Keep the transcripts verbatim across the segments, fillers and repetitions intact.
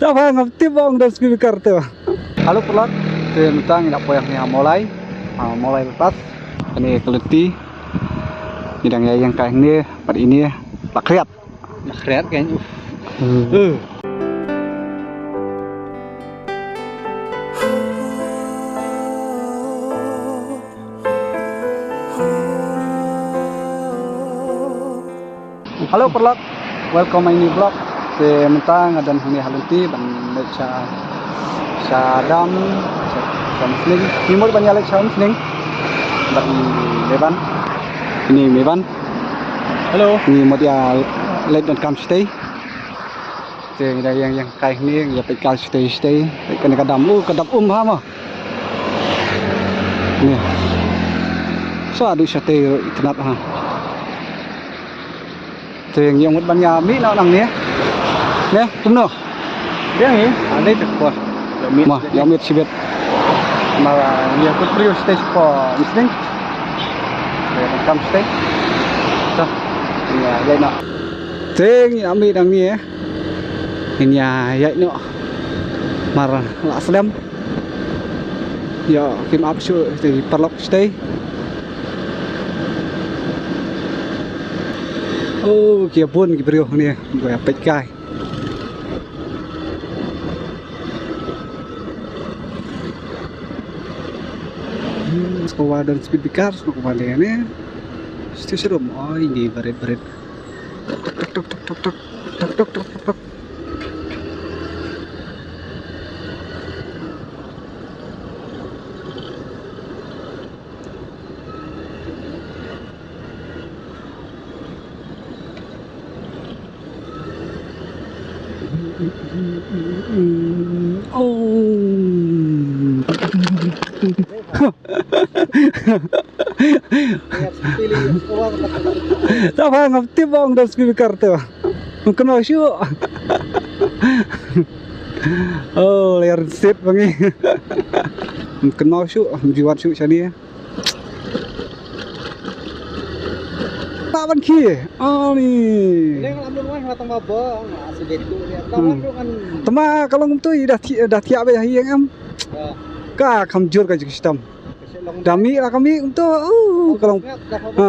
Tapa ngam tip ba ong don speaker te. Halo paralok, te mynta ngi la poi hangne ha Mawlai, ha Mawlai bypass. Kane ka lynti. Ngi dang ïa ïeng kai hangne bad ine la khriat. La khriat kan. Uf. Hmm. Uh. Halo paralok, welcome my new vlog. Te mynta nga don hangne ha lynti ban leit sha, sha dam, sha, sha Umsning. Ngi mut ban ïa leit sha Umsning. Bad i Meban. Ini Meban. Hello. Ngi mut ïa leit donkam shatei. Te ngi da ïeng ïeng kai hangne, ïa peit kai shatei shatei. Peit kane ka dam, uh, ka dam um ha mo. Ni. Sa du shatei ruh itynnat ha. Te ngi ong mut ban ïa mih noh nangne. Ne, kumno? Ïa ngi, ane te por. Ïa mih. Ma, ïa mih shibit. Ma, ïa kut briew shatei shapoh Umsning. Ïa kam shatei. Sa. Ïa, ïa noh. Te ngi ïa mih nangne. Ngin ïa ïaid noh. Mar la slem. Ïa, kim ap shuh te paralok shatei. Oh, ki bun ki briew hangne, ba ïa peit kai. Hmm, sngewbha don speed breaker, sngewbha leh ne. Station room, oh, ini barit barit. Tok tok tok tok tok tok. Tok tok tok tok tok. Oh. Tapa ngam tip ba ong don speaker te. Ngam kynmaw shuh. Oh, ler sit ba ngi. Ngam kynmaw shuh, ngam ju wan shuh shane. Ba ban khie. Ani. Neng lam wan ha tang ba ba, nga sibet tu dia. Tang wan kan. Tama ka long tu i dah ti, dah tiap ba hi yang am. Ka kham jur ka jingshitom. Da mih la ka mih kumto. Uh, ka long. Ha.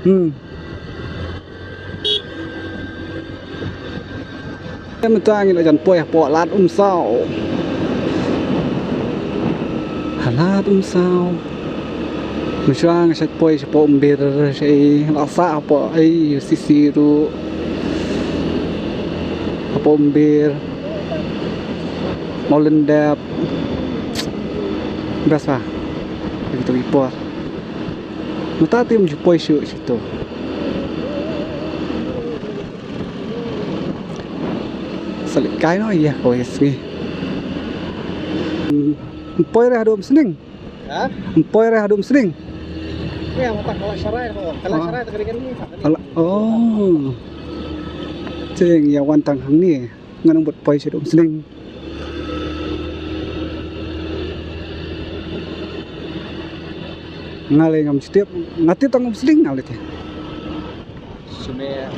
Hmm. Mynta ngi la jan poi hapoh Lad Umsaw. Ha Lad Umsaw. Mynshuwa nga shait poi shapoh Umbir shaei, la sah hapoh ei U C C ruh. Hapoh Umbir. Mawlyndep. Best ba. Kito ki por. Mynta te ym ju poi shuh shato. Sa leit kai noh ïa kawei ka sngi. Ym poi re haduh Umsning. Ha? Ym poi re haduh Umsning. Ïa, mynta ka la sharai ko. Ka la sharai ta ka ri kane. Oh. Te ngi ïa wan tang hangne. Ngan ym bud poi shaduh Umsning. Nga lei ngam tip, nga tip tang Umsning nga lei te. Sumer.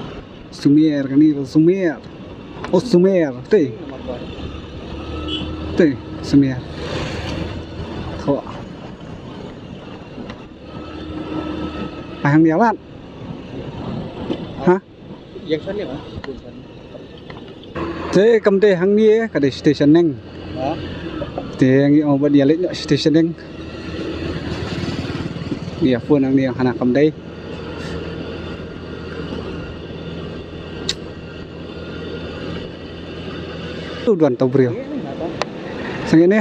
Sumer kane, Sumer. Oh, Sumer, te. Te, Sumer. Ko. Ai hangne Lad. Ha? Yang sana, ha? Te kam dei hangne, ka dei station neng. Ha? Te ngi ong ban ïa leit noh station neng. Ïa phone hangne hana kam dei. Tu duan tau briew. Sangeh ne.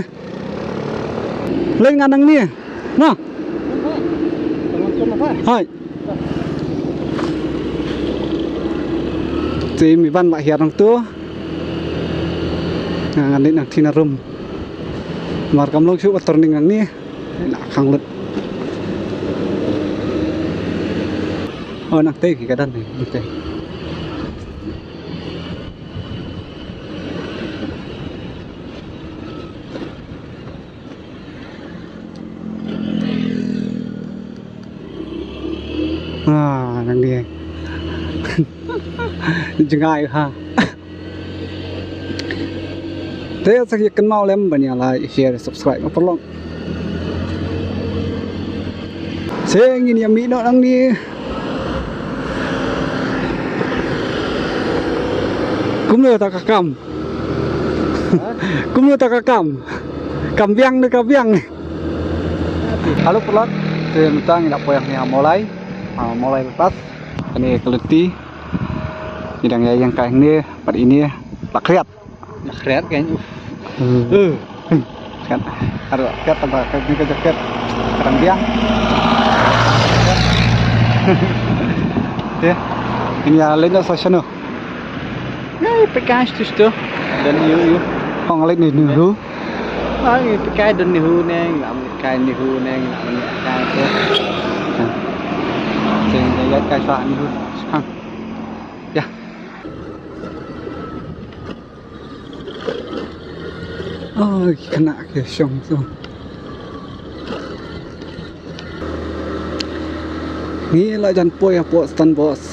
Leit ngan nangne. Noh. Hai. Te Meban la hiar nangto. Nga ngan leit nangthie na room. Mar kam long shuh ba turning nangne. Na khang lut. Oh, nangtei ki ka don ne, nangtei. Ah, nang ni. Jngai ha. Te sa ïa kynmaw lem ban ïa like, share, subscribe ma paralok. Sa ngin ïa mih noh nang ni. Kumno ta ka kam? Kumno ta ka kam? Kam biang ne ka biang? Hello paralok, te mynta ngi la poi hangne ha Mawlai, ha Mawlai bypass. Kane ka lynti. Ngi dang ïa ïeng kai hangne, pat ine la khriat. La khriat kan. Hmm. Uh. Khriat. Aduh, khriat tang ba ka, ka jaket. Ka dang biang. Te. Ngin ïa leit noh sa shano? Ngi peit kai shatu shatu. Don NEHU. Ong leit NEHU. Ah, ngi peit kai don NEHU ne, ngi la peit kai NEHU ne, ngi la peit kai tu. Te ngi ïa kai sa NEHU. Shang. Ïa. Oh, ki khynnah ki shong tu. Ngi la jan poi hapoh stand bus.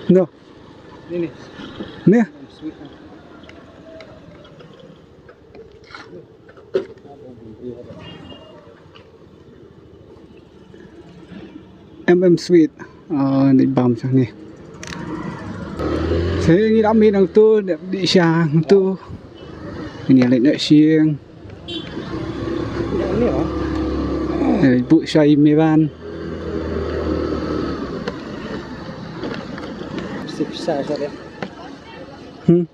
No. Ni, ni. Ni. M M Sweet. Ah, ni bam shang ni. Sa ngi dang mih nangtu, dep dih sha nangtu. Ngi leit noh sha ïing. Ni, oh. Eh, buh sha i Meban. Sip sa, sa dia. Hmm.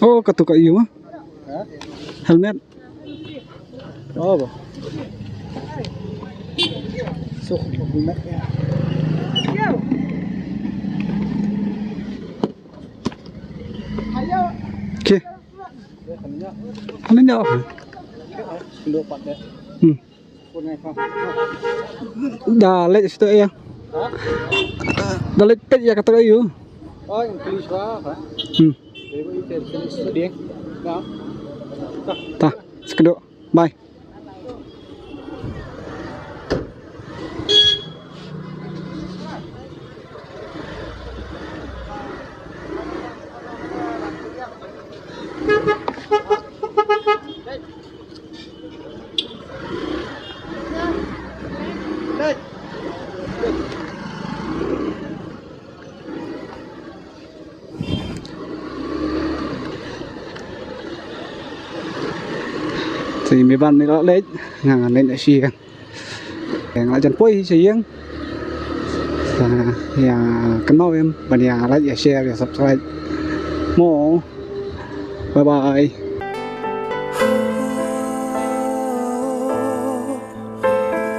Oh, kato ka ïu, ah. Ha? Helmet. Oh, ba. So, helmet ya. Okay. Ano niya? Hmm. Da leit sha to ïa. Da leit peit ïa kato ka ïu. Oh, English ba, ha? Hmm. Very good, very good. Ta, sa kdew. Bye. Te i Meban i la leit, nga ngan leit sha ïing. Nga la jan poi sha ïing. Sa ïa kynmaw em ban ïa like, ïa share, ïa subscribe. Mo. Bye bye.